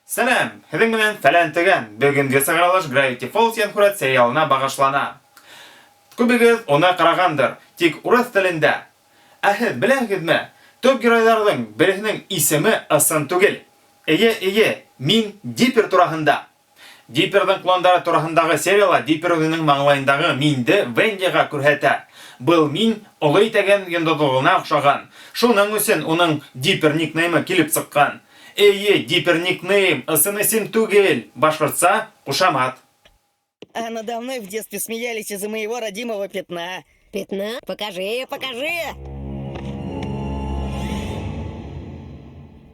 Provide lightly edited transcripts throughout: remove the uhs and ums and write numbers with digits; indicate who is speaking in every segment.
Speaker 1: Сәлам! Һеҙҙең менән Фәлән Төгән. Бөгөнгө сығарылыш Gravity Falls йәнһүрәт сериалына бағышлана. Күбегеҙ уны ҡарағандыр, тик урыҫ телендә. Ә һеҙ беләһегеҙме, төп геройҙарҙың береһенең исеме ысын түгел. Эйе, эйе, мин Диппер тураһында. Дипперҙың клондары тураһындағы серияла Диппер үҙенең маңлайындағы минде Вендиға күрһәтә. Был мин Оло Итәгән йондоҙлоғона оҡшаған. Шуның өсөн уның Диппер никнеймы килеп сыҡҡан. Эйе, Диппер никнейм, ысын исем түгел, башҡортса, ҡушамат.
Speaker 2: А надо мной в детстве смеялись из-за моего родимого пятна.
Speaker 3: Пятна? Покажи, покажи!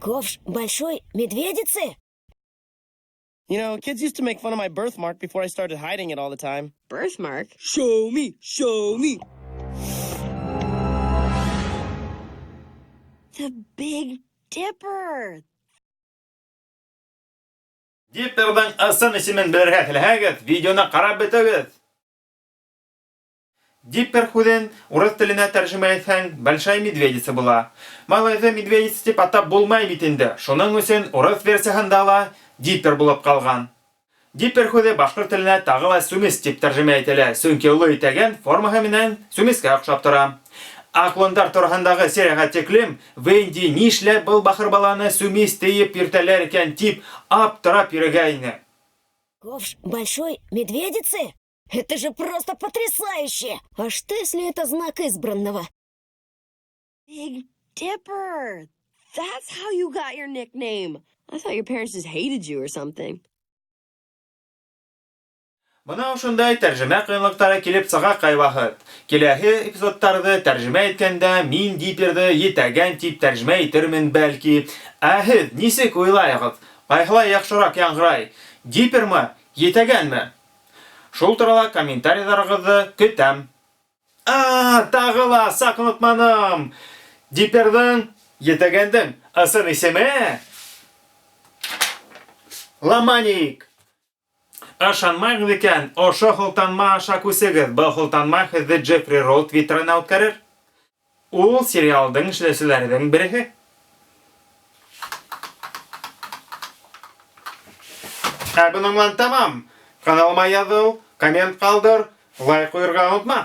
Speaker 3: Ковш большой медведицы?
Speaker 4: You know, kids used to make fun of my birthmark before I started hiding it all the time.
Speaker 5: Birthmark?
Speaker 4: Show me, show me.
Speaker 5: The Big Dipper.
Speaker 1: Дипперҙың ысын исемен белергә теләһәгеҙ, видеоны ҡарап бөтөгөҙ. Диппер һүҙен урыҫ теленә тәржемә итһәң, Большая медведица була. Малайҙы медведица тип атап булмай бит инде, шуның өсөн урыҫ версияһында ла Диппер булып ҡалған. Диппер һүҙе башҡорт теленә тағы ла сүмес тип тәржемә ителә, сөнки оло итәгән формаһы менән сүмескә оҡшап тора. Ә клондар тураһындағы серияға тиклем Венди нишләп был бахыр баланы сүмес тиеп йөртәләр икән тип аптырап йөрөгәйне.
Speaker 3: Ковш большой медведицы? Это же просто потрясающе! А что, если это знак избранного?
Speaker 5: Big Dipper. That's how you got your nickname. I thought your parents just hated you or something.
Speaker 1: Бына ошондай тәржемә ҡыйынлыҡтары килеп сыға ҡайваҡыт. Киләһе эпизодтарҙы тәржемә иткәндә мин Дипперҙы етәгән тип тәржемә итермен бәлки. Ә һеҙ нисек уйлайһығыҙ? Ҡайһылай яҡшыраҡ яңғырай? Диппермы, етәгәнме? Шул турала комментарийҙарығыҙҙы көтәм. А, тағы ла саҡ онотманым. Дипперҙың, етәгәндең ысын исеме Ламаник. Ышанмайһығыҙ икән, ошо һылтанма аша күсегеҙ. Был һылтанма һеҙҙе Джеффри Ролл твиттерына үткәрер. Ул сериалдың эшләүселәрҙең береһе. Ә бының менән тамам. Каналыма яҙыл, коммент ҡалдыр, лайк ҡуйырға онотма.